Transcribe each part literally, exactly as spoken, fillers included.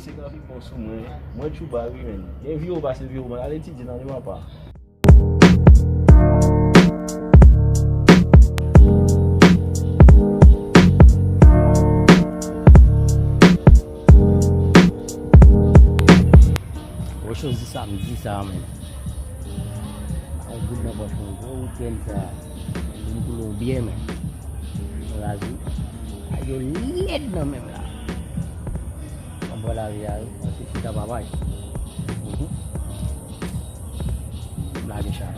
Se ka pi bon sou mwen. Mwen tchouba wi, men. Gen vi ou pase vi ou, mwen al etidye nan leman pa. Ou chwazi samdi sa, men. Pa yon goud nan pòch mwen, gwo wikenn sa. Vin pou nou byen, men. Razi. Ay, yo lèd nan menm la. Mwen pran lari a, wi. Mwen se chita papay. Mhm. M lage chay.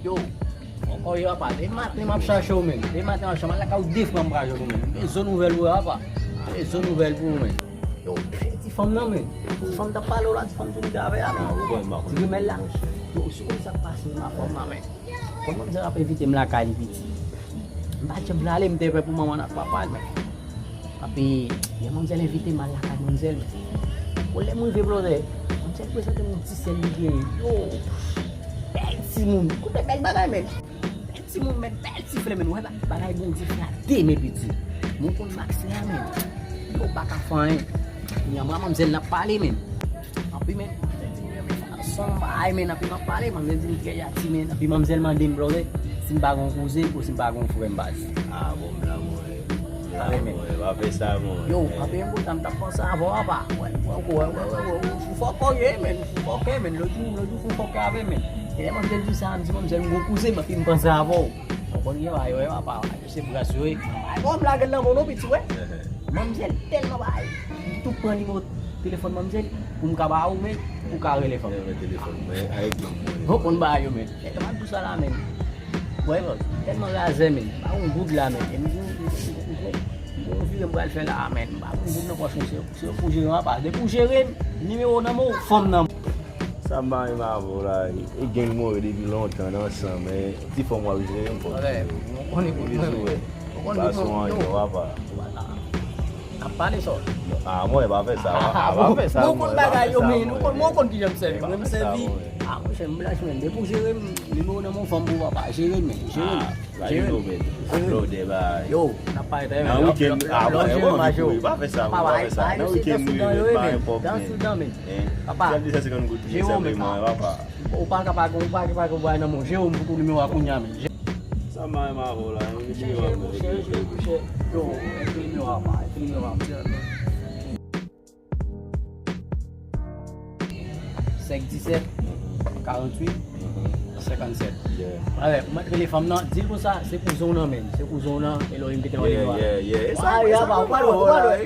Yo, ankò yo apa, de maten m ap chache w menm. De maten m ap chache w, m al lakay ou de fwa m pa jwenn ou menm. M bezwen nouvèl ou apa. M bezwen nouvèl pou ou menm. Yo, ti fanm nan menm. Ti fanm t ap pale w la, ti fanm tou li t avè a menm. Ti grimèl la. Yo, si w konn sa k pase m a fanm nan menm. Kòm manzèl ap envite m lakay li piti. M pa t janm vle ale, m te pè pou manman l ak papa l, men. Epi, lè manzèl envite m al lakay manzèl, men. Bon, lè m rive blòdè, manzèl prezante m yon ti sè l li genyen. Yo, bèl timoun. Koute bèl bagay, men. Bèl timoun, men, bèl ti flè, men. Wè, ba-, bagay Bondye fè a de men piti. Moun konn max la, men. Yo, pa ka fè anyen. Kounye a, mwen, manzèl n ap pale, men. Anpi, men, manzèl di m, yo, men, fason bagay, men, anpi, m ap pale, manzèl di m trè jati, men, anpi, manzèl mande m, blòdè, si m pa gen yon kouzen, ou si m pa gen yon frè, m pa di. Ah, bon, m la, mwen. Pale, men. Mwen, pa fè sa, mwen. Yo, anpi, yon bout tan, m t ap panse avè w, apa. Wè, wè, wè, ou fòkè, men, ou fòkè, men, lòt jou, lòt jou, ou fòkè avè m, men. E lè manzèl di sa, m di, manzèl, m gen yon kouzen, anpi, m panse avè w. Ou konn gen bagay, wè, apa, se bras yo ye. Ay, bon, m lage l nan men w non, piti, wè. Manmzèl tèlman bay. M tou pran nimewo telefòn manmzèl pou m ka ba ou, men pou w ka rele fanm. Nimewo telefòn mwen, ay, gen mwen. Ou konn bagay yo, men. Nèg la dous la, men. Wè, tèlman razè, men. M pa gon goud la, men. E m gon, m gon, m gon, m gon vire m pral fè la, men. M pa gon goud nan pòch mwen, se, se pou jere m apa. Depi w jere m, nimewo nan men w, fanm nan men w. Sa m pa renmen avè w la, e, e gen l move depi lontan nan san, men ti fanm w ap jere m fòk. Wè, mwen konnen pou mwen. Bizou, wè. Mwen konnen pou mwen, yo, apa. N ap pale sòl. Ah, mwen, pa fè sa, pa fè sa, mwen, pa fè sa, mwen. Nou konn bagay yo, men nou konn, mwen konn kijan m sèvi. Mwen, m sèvi. Ah, monchè, m blanch, men. Depi w jere m, nimewo nan men w fanm pou papa. Jere m, men. Jere m. Ah. Ba yo nouvèl. Blòdè ba. Yo, n ap pale tè. Nan wikenn, ah, mwen, mwen anvi kouri. Pa fè sa, mwen, pa fè sa. Nan wikenn, nou rive pa enpòt, men. Sèl de san senkant goud, men senpleman, papa. Ou pa ka pa gon, ou pa ka pa gon bagay nan men w. Jere m pou tou nimewo a kounye a, men. Sa m pa renmen avè w la, nimewo a mwen. Yo, ekri nimewo a, pa, ekri nimewo a. Senk disèt, karanntuit, senkannsèt. Alè, mwen rele fanm nan, di l konsa, se kouzen w nan, men. Se kouzen w nan, Elohim ki te mande nou a. Yeah, yeah, yeah. E sa, e sa, ou pale, ou pale.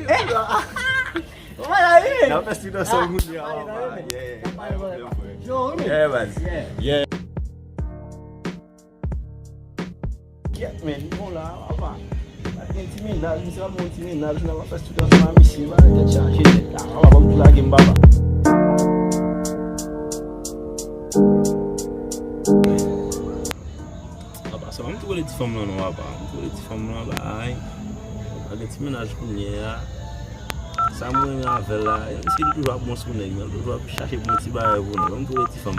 N ap fè street ansanm kounye a, papa. Yeah. Yeah, baz. Yeah. Kèt, men, li bon la, papa. Pa gen ti mennaj, misye pa bon ti mennaj, nan pa fè tout ansanm a misye, pa tèt chaje nèt la. Papa, ban m tou lage m, papa. Papa, sa, ban m tou rele ti fanm lan non, papa. M tou rele ti fanm lan, bay. Pa gen ti mennaj kounye a. Sa m renmen avè l la, misye li toujou ap bon sou nèg, men li toujou ap chache bon ti bagay pou nèg. Ban m tou rele ti fanm.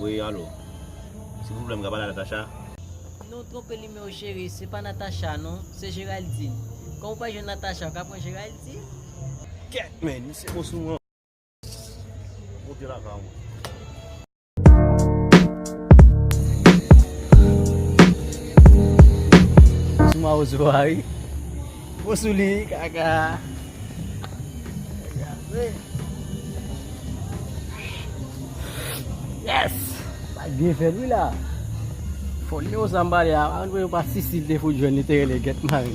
Wi, alo. Silvouplè, m ka pale a Natacha? Non, w twonpe nimewo, cheri. Se pa Natacha, non. Se Géraldine. Kòm ou pa jwenn Natacha, ou ka pran Géraldine? Kèt, men, misye bon sou mwen. Monte lakay mwen. Sou mawozo a, wi. Bon sou li, kaka. Yes! Bagay byen fèt, wi, la. Fò nimewo sa m pale a, pa konn pou yo pa Sisil te fout jwenn li, te rele gèt mari.